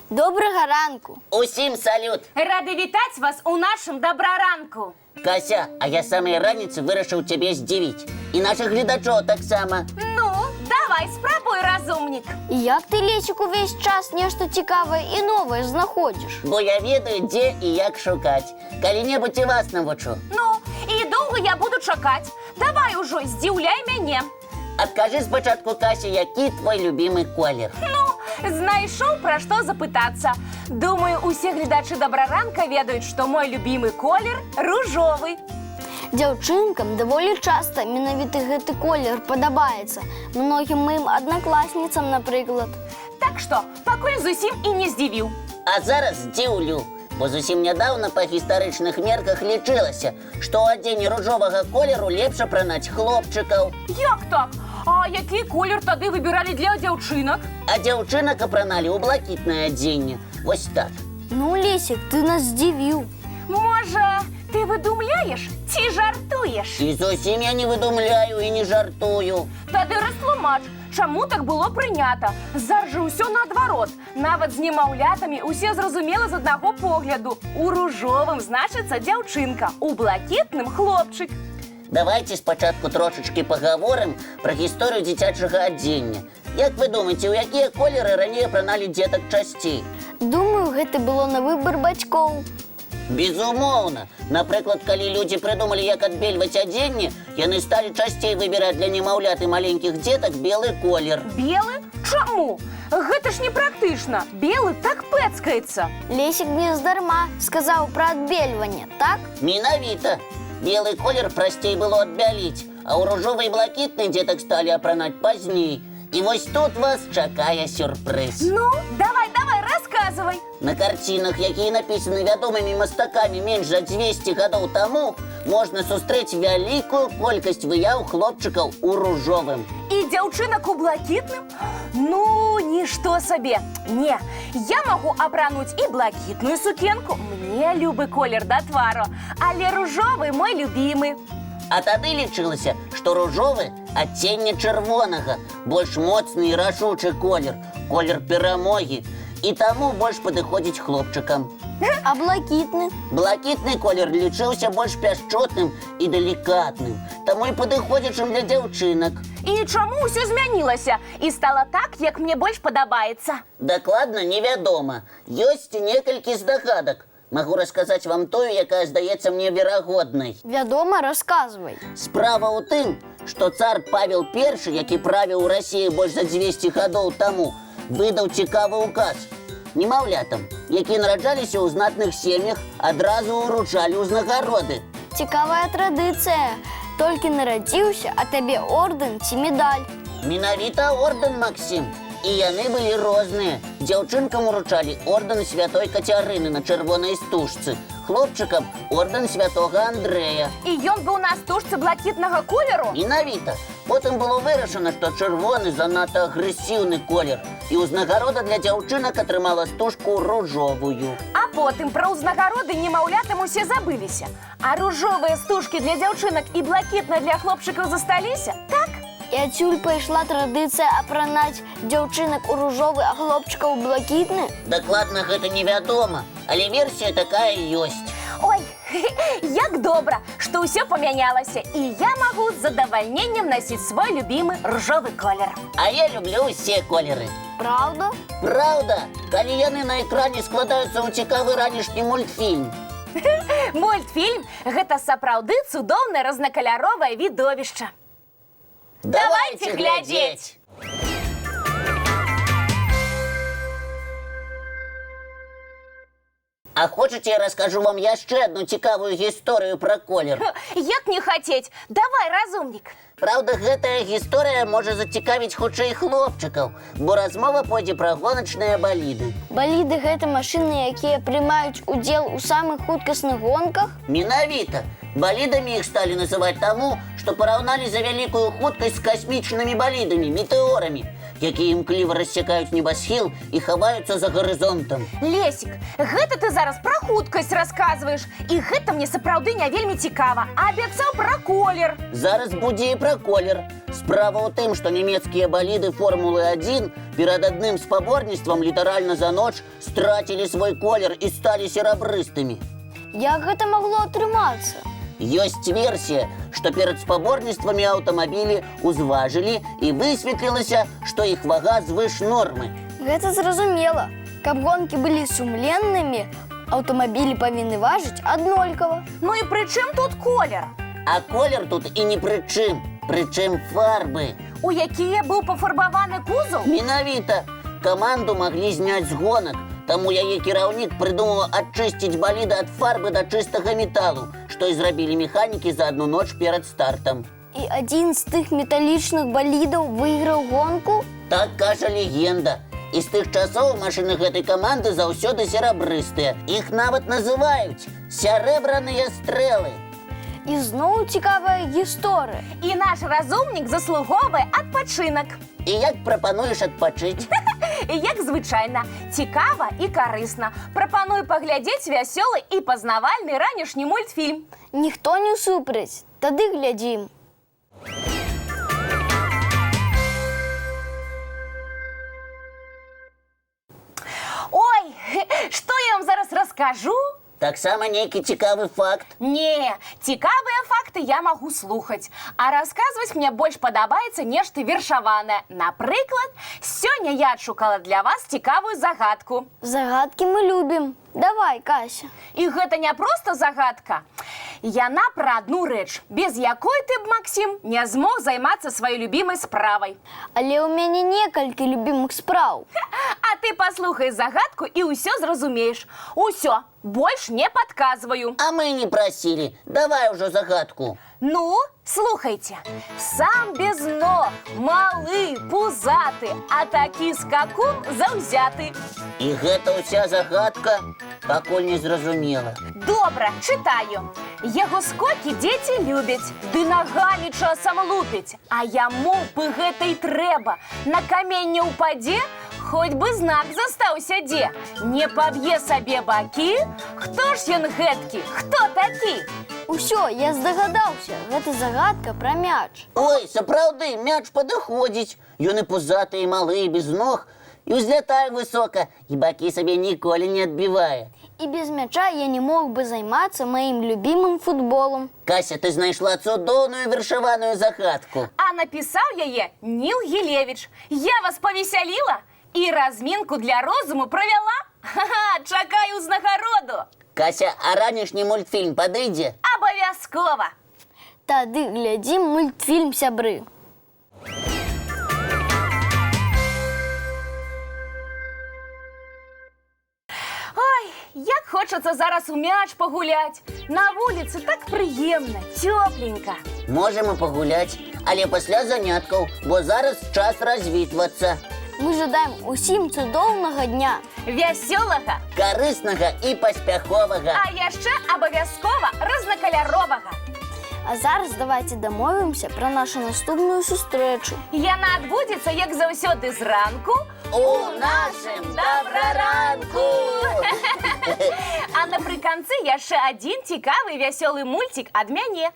Добрага ранку. Усім салют! Рады вітаць вас у нашым Дабраранку. Кася, а я з самай раніцы вырашыў цябе здзівіць. І нашых гледачоў таксама. Ну, давай, спрабуй, разумнік. І як ты, Лесік, увесь час нешта цікавае і новае знаходзіш? Бо я ведаю, дзе і як шукаць. Калі-небудзь і вас навучу. Ну, і доўга я буду чакаць. Давай ужо, здзіўляй мяне. Адкажы спачатку, Кася, які твой любімы колер? Ну, знайшоў пра што запытацца. Думаю, усе гледачы Дабраранка ведаюць, што мой любімы колер ружовы. Дзяўчынкам даволі часта менавіта гэты колер падабаецца. Многім маім аднакласніцам, напрыклад. Так што, пакуль зусім і не здзівіў. А зараз здзіўлю, бо зусім нядаўна па гістарычных мерках лічылася, што ў адзенні ружовага колеру лепш апранаць хлопчыкаў, Як так? А які колер тады выбіралі для дзяўчынак? а дзяўчынак апраналі ў блакітнае адзенне. Вось так. Ну, Лесік, ты нас здзівіў. Можа, ты выдумляеш ці жартуеш? І зусім я не выдумляю і не жартую. Тады растлумач, чаму так было прынята. Зараз жа ўсё наадварот. Нават з немаўлятамі усе зразумела з аднаго погляду. У ружовым значыцца дзяўчынка, у блакітным хлопчык. Давайте спачатку трошачкі пагаворым пра гісторыю дзіцячага адзення. Як вы думаеце, у якія колеры раней апраналі дзетак часцей? Думаю, гэта было на выбар бацькоў. Безумоўна. Напрыклад, калі людзі прыдумалі, як адбельваць адзенне, яны сталі часцей выбіраць для немаўлят і маленькіх дзетак белы колер. Белы? Чаму? Гэта ж непрактычна. Белы так пэцкаецца. Лесік не здарма сказаў пра адбельванне, так? Менавіта. Белы колер прасцей было адбяліць, а ў ружовы і блакітны дзетак сталі апранаць пазней. І вось тут вас чакае сюрпрыз. Ну, давай, давай, расказвай. На карцінах, якія напісаны вядомымі мастакамі менш за 200 гадоў таму, можна сустрэць вялікую колькасць выяў хлопчыкаў у ружовым. І дзяўчынак у блакітным? Ну, нішто сабе. Не, я магу апрануць і блакітную сукенку. Мне любы колер да твару, але ружовы мой любімы. А тады лічылася, што ружовы адценне чырвонага, больш моцны і рашучы колер, колер перамогі, і таму больш падыходзіць хлопчыкам. А блакітны? Блакітны колер лічыўся больш пяшчотным і далікатным, таму і падыходзячым для дзяўчынак. І чаму ўсё змянілася і стала так, як мне больш падабаецца? Дакладна невядома. Ёсць некалькі здагадак. Магу расказаць вам тую, якая здаецца мне верагоднай. Вядома, расказвай. Справа ў тым, што цар Павел I, які правіў у Расіі больш за 200 гадоў таму, выдаў цікавы указ. Немаўлятам, якія нараджаліся ў знатных сем'ях, адразу ўручалі ўзнагароды. Цікавая традыцыя. Толькі нарадзіўся, а табе ордэн ці медаль. Менавіта ордэн, Максім. І яны былі розныя. Дзяўчынкам уручалі ордэн святой Кацярыны на чырвонай стужцы, хлопчыкам ордэн святога Андрэя. І ён быў на стужцы блакітнага колеру? Менавіта. Потым было вырашана, што чырвоны занадта агрэсіўны колер, і ўзнагарода для дзяўчынак атрымала стужку ружовую. А потым пра ўзнагароды немаўлятам усе забыліся. А ружовыя стужкі для дзяўчынак і блакітныя для хлопчыкаў засталіся? Так? І адсюль пайшла традыцыя апранаць дзяўчынак у ружовы, а хлопчыкаў у блакітны. Дакладна гэта невядома, але версія такая ёсць. Ой, як добра, што ўсё памянялася, і я магу з задавальненнем насіць свой любімы ружовы колер. А я люблю ўсе колеры. Праўда? Праўда, калі яны на экране складаюцца ў цікавы ранішні мультфільм. Мультфільм гэта сапраўды цудоўнае разнакаляровае відовішча. Давайте глядзець! А хочаце, я раскажу вам яшчэ адну цікавую гісторыю пра колер. Як не хацець? Давай, разумнік. Праўда, гэтая гісторыя можа зацікавіць хутчэй хлопчыкаў, бо размова пойдзе пра гоначныя баліды. Баліды гэта машыны, якія прымаюць удзел у самых хуткасных гонках. Менавіта. Балідамі іх сталі называць таму, што параўналі за вялікую хуткасць з касмічнымі балідамі, метэорамі, якія імкліва рассякаюць небасхіл і хаваюцца за гарызонтам. Лесік, гэта ты зараз пра хуткасць расказваеш, і гэта мне сапраўды не вельмі цікава. А абяцаў пра колер. Зараз будзе і пра колер. Справа ў тым, што нямецкія баліды Формулы-1 перад адным спаборніцтвам літаральна за ноч страцілі свой колер і сталі серабрыстымі. Як гэта магло атрымацца? Ёсць версія, што перад спаборніцтвамі аўтамабілі ўзважылі і высветлілася, што іх вага звыш нормы. Гэта зразумела. Каб гонкі былі сумленнымі, аўтамабілі павінны важыць аднолькава. Ну і пры чым тут колер? А колер тут і ні пры чым, прычым фарбы. У якія быў пафарбаваны кузаў? Менавіта каманду маглі зняць з гонак, таму яе кіраўнік прыдумаў ачысціць баліды ад фарбы да чыстага металу, што і зрабілі механікі за адну ноч перад стартам. І адзін з тых металічных балідаў выйграў гонку. Так кажа легенда. І з тых часоў машыны гэтай каманды заўсёды серабрыстыя. Іх нават называюць сярэбраныя стрэлы. І зноў цікавая гісторыя. І наш разумнік заслугоўвае адпачынак. І як прапануеш адпачыць? І як звычайна, цікава і карысна. Прапаную паглядзець вясёлы і пазнавальны ранішні мультфільм. Ніхто не супраць, тады глядзім. Ой, што я вам зараз раскажу? Таксама нейкі цікавы факт. Не, цікавыя факты я магу слухаць, а расказваць мне больш падабаецца нешта вершаванае. Напрыклад, сёння я адшукала для вас цікавую загадку. Загадкі мы любім. Давай, Кася. І гэта не проста загадка. Яна пра адну рэч, без якой ты б, Максім, не змог займацца сваёй любімай справай. Але ў мяне некалькі любімых спраў. А ты паслухай загадку і ўсё зразумееш. Усё, больш не падказваю. А мы не прасілі. Давай ужо загадку. Ну, слухайте. Сам без ног, малы, пузаты, а такі скакун заўзяты. І гэта ўся загадка, пакуль не зразумела. Добра, чытаю. Яго скокі дзеці любяць, ды нагамі часам лупяць. А яму бы гэта і трэба. На каменне ўпадзе, хоць бы знак застаўся дзе. Не паб'е сабе бакі, хто ж ён гэткі, хто такі? Усё, я здагадаўся. Гэта загадка пра мяч. Ой, сапраўды, мяч падыходзіць. Ён і пузаты, і малы, і без ног, і ўзлятае высока, і бакі сабе ніколі не адбівае. І без мяча я не мог бы займацца маім любімым футболам. Кася, ты знайшла цудоўную вершаваную загадку. А напісаў яе Ніл Гілевіч. Я вас павесяліла і размінку для розуму правяла. Ха-ха, чакаю ўзнагароду. Кася, а ранішні мультфільм падыдзе? Абавязкова. Тады глядзім мультфільм, сябры. Ой, як хочацца зараз у мяч пагуляць. На вуліцы так прыемна, цёпленька. Можам і пагуляць, але пасля заняткаў, бо зараз час развітвацца. Мы жадаем усім цудоўнага дня. Вясёлага, Карыснага і паспяховага. а яшчэ абавязкова рознакаляровага. А зараз давайте дамовімся пра нашу наступную сустрэчу. Яна адбудзецца, як заўсёды, зранку У нашым добраранку! А напрыканцы яшчэ адзін цікавы вясёлы мульцік ад мяне.